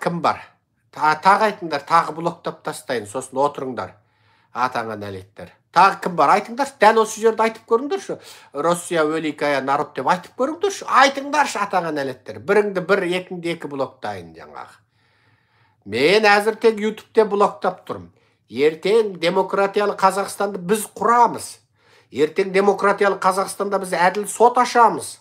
Тағы кім бар? Тағы айтыңдар, тағы блоктап тастайын, сосын отырыңдар. Атаңа нәлеттер. Тағы кім бар? Айтыңдаршы, дәл осы жерде айтып көріңдерші. «Россия великая народ» деп айтып көріңдерші. Айтыңдаршы, атаңа нәлеттер. Біріңді бір, екіңді екі блоктайын жаңағы. Мен әзір тек Ютубте блоктап тұрмын. Ертең демократиялы Қазақстанды біз құрамыз. Ертең демократиялы Қазақстанда біз әділ сот ашамыз.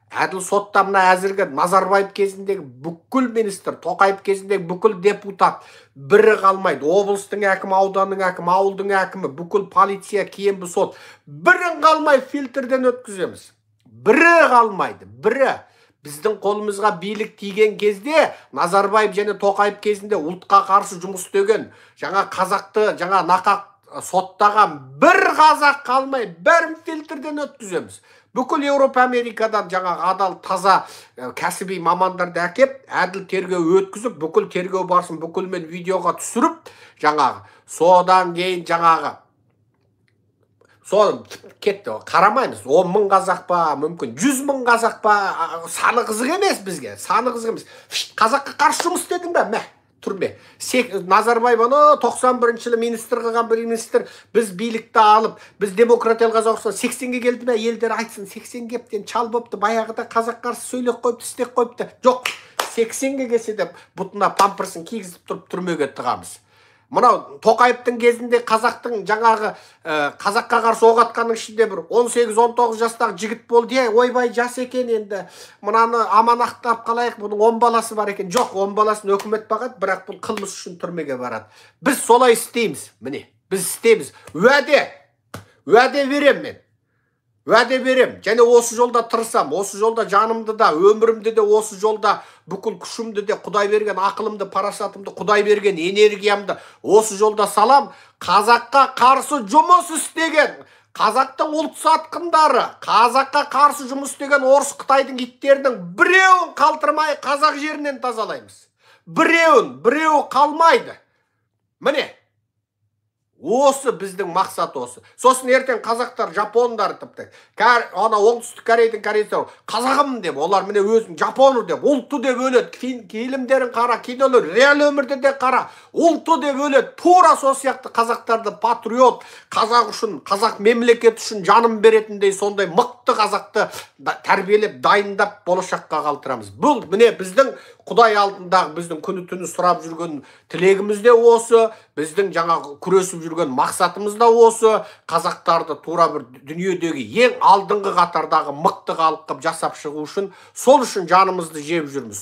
Әділ сотта мына әзіргі Назарбаев кезіндегі бүкіл министр, Тоқаев кезіндегі бүкіл депутат, бірі қалмайды. Облыстың әкімі, ауданның әкімі, ауылдың әкімі, бүкіл полиция, кембі сот, бірін қалмай фильтрден өткіземіз. Бірі қалмайды, бірі. Біздің қолымызға билік тиген кезде Назарбаев және Тоқаев кезінде ұлтқа қарсы жұмыс істеген, жаңа қазақты жаңа нақақ соттаған бір қазақ қалмай, бәрін фильтрден өткіземіз. Бүкіл Еуропа, Америкадан жаңағы адал, таза, кәсіби мамандарды әкеп, әділ тергеу өткізіп, бүкіл тергеу барысын бүкілмен видеоға түсіріп, жаңағы содан кейін жаңағы сол кетті, қарамаймыз. 10 000 қазақ па, мүмкін 100 000 қазақ па, саны қызық емес бізге, саны қызық емес. Қазаққа қарсы жұмыс істедің бе, мә, түрме. Назарбаев ана 91-жылы министр қылған бір министр, біз билікті алып, біз демократиялы Қазақстан 80-ге келді ме, елдер айтсын, 80 кептен чал болыпты, баяғыда қазақ қарсы сөйлеп қойыпты, істеп қойыпты. Жоқ, 80-ге келсе де бұтына памперсін кигізіп тұрып түрмеге тығамыз. Мынау Тоқаевтың кезінде қазақтың жаңағы қазаққа қарсы оқ атқанның ішінде бір 18-19 жастағы жігіт болды. Е, ойбай, жас екен, енді мынаны аман ақтап қалайық, бұның 10 баласы бар екен. Жоқ, 10 баласын өкімет бағады, бірақ бұл қылмыс үшін түрмеге барады. Біз солай істейміз. Міне, біз істейміз. Уәде, уәде беремін мен, уәде берем. Және осы жолда тырысам, осы жолда жанымды да, өмірімді де, осы жолда бүкіл күшімді де, Құдай берген ақылымды, парасатымды, Құдай берген энергиямды осы жолда салам. Қазаққа қарсы жұмыс істеген қазақтың ұлт сатқындары, қазаққа қарсы жұмыс істеген орыс, қытайдың иттерінің біреуін қалдырмай қазақ жерінен тазалаймыз. Біреуін, біреуі қалмайды. Міне, осы біздің мақсат, осы. Сосын ертең қазақтар, жапондар, тіпті ана Оңтүстік Корейдің корейцері қазағым деп, олар міне өзін жапоны деп, ұлты деп өледі. Фильмдерін қара, кинолар, реал өмірде де қара, ұлты деп өледі. Тура сол сияқты қазақтарды патриот, қазақ үшін, қазақ мемлекеті үшін жанын беретіндей сондай мықты қазақты тәрбиелеп, дайындап, болашаққа қалдырамыз. Бұл міне біздің Құдай алдындағы біздің күні түні сұрап жүрген тілегіміз де осы, біздің жаңағы күресіп жүрген мақсатымыз да осы: қазақтарды тура бір дүниедегі ең алдыңғы қатардағы мықты халық қылып жасап шығу үшін, сол үшін жанымызды жеп жүрміз.